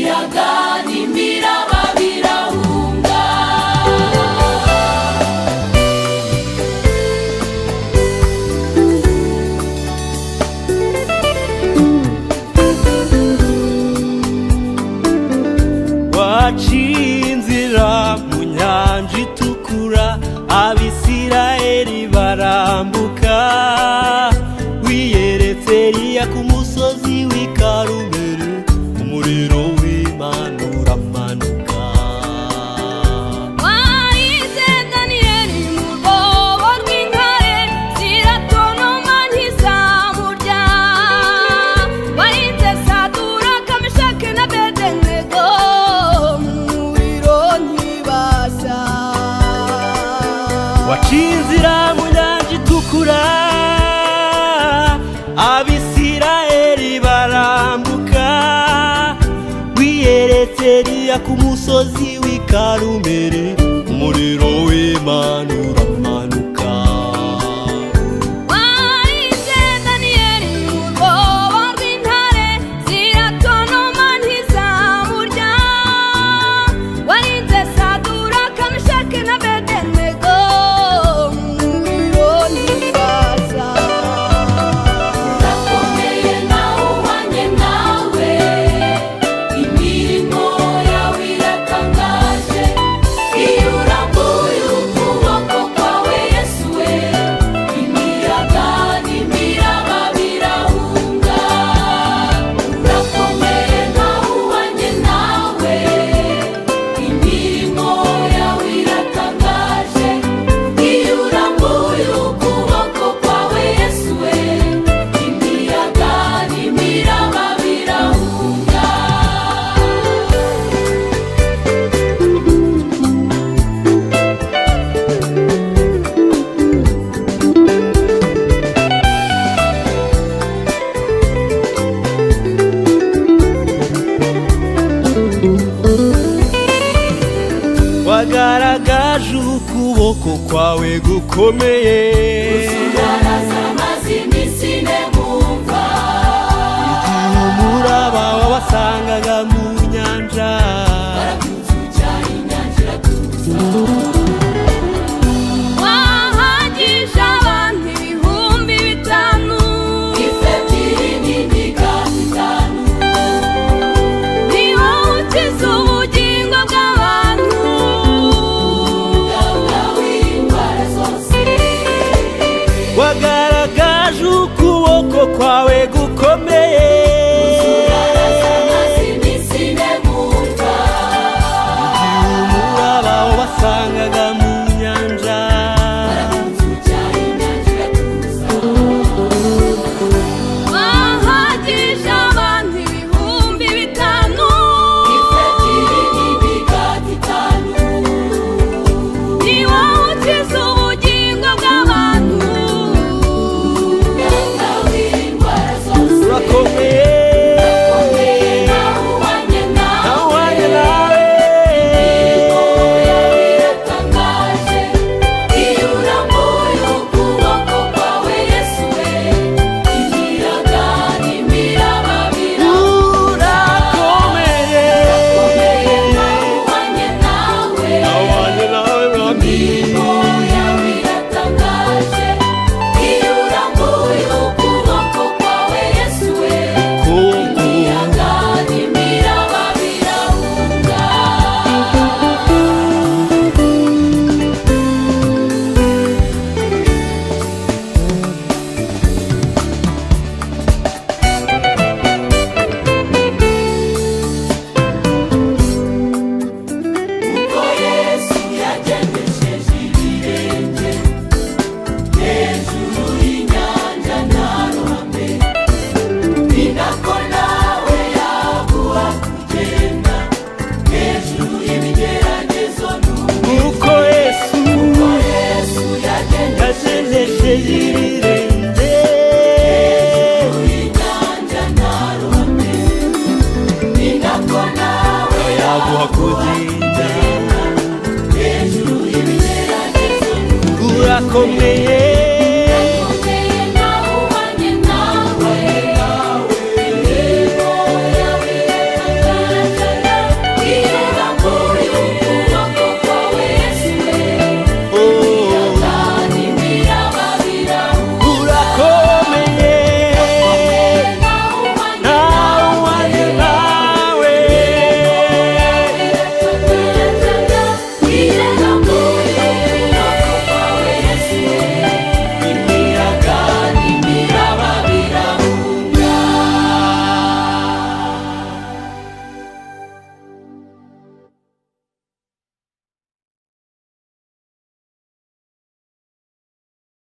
Imiyaga n'imiraba birahunga. Waciye inzira mu nyanja itukura, Abisirayeli barambuka. Wiyeretse Eliya ku musozi w'i Karumeli, umuriro w'Imana uramanuka. Warinze Daniyeli mu rwobo rw'intare, ziratontoma ntizamurya. Warinze Saduraka, Meshaki na Abedenego, mu muriro ntibashya. Waciye inzira mu nyanja itukura, Abisirayeli barambuka. Wiyeretse Eliya ku musozi w'i Karumeli, umuriro w'Imana uramanuka. Warinze Daniyeli mu rwobo rw'intare, ziratontoma ntizamurya. Warinze Saduraka, Meshaki na Abedenego, mu muriro ntibashya. Urakomeye, nawe ubanye nawe. Imirimo yawe iratangaje. Iyo urambuye ukuboko kwawe, Yesu we, imiyaga n'imiraba birahunga. Urakomeye, nawe ubanye nawe. Imirimo yawe iratangaje. Iyo urambuye ukuboko kwawe, Yesu we, imiyaga n'imiraba birahunga. Wagaragaje ukuboko kwawe gukomeye.